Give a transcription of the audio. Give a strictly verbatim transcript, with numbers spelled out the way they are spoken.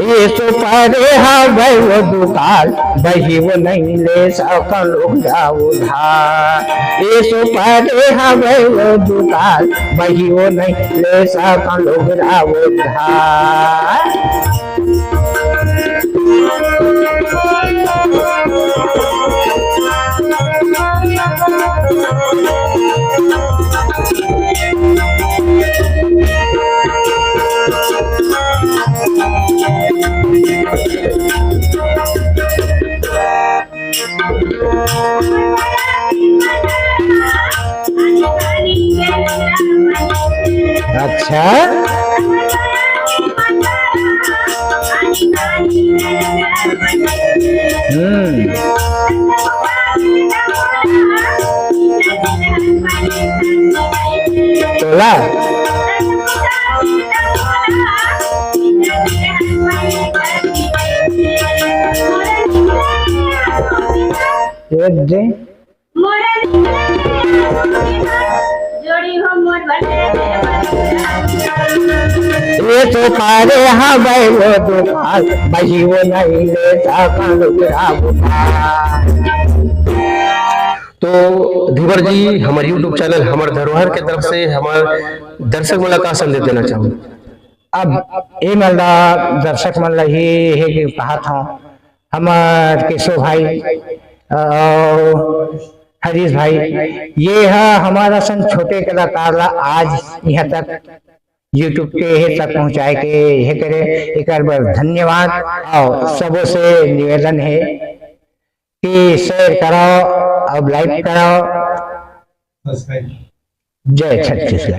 एसो परे हवय वो दुकाल, बहिवो नहीं ले सकन ओकरा उधार। एसो परे हवय वो दुकाल, बहिवो नहीं ले सकन ओकरा उधार। अच्छा। हम्म। तोला। ये दे। ये तो पारे हवय वो दुकाल, बहिवो नहीं ले सकन ओकरा उधार। तो धीवर जी, हमर YouTube चैनल हमर धरोहर के तरफ से हमर दर्शक मन ला का संदेश देना चाहहू? अब ए मन ला, दर्शक मन ला ही हे कि कहत हंव, हमर केशव भाई अउ हरीश भाई, ये ह हमर असन छोटे कलाकार ला आज इहां तक YouTube के हे तक पहुंचाए के हे करे, एकर बर धन्यवाद। अउ सबो से निवेदन हे कि share करव अउ like करव। जय छत्तीसगढ़।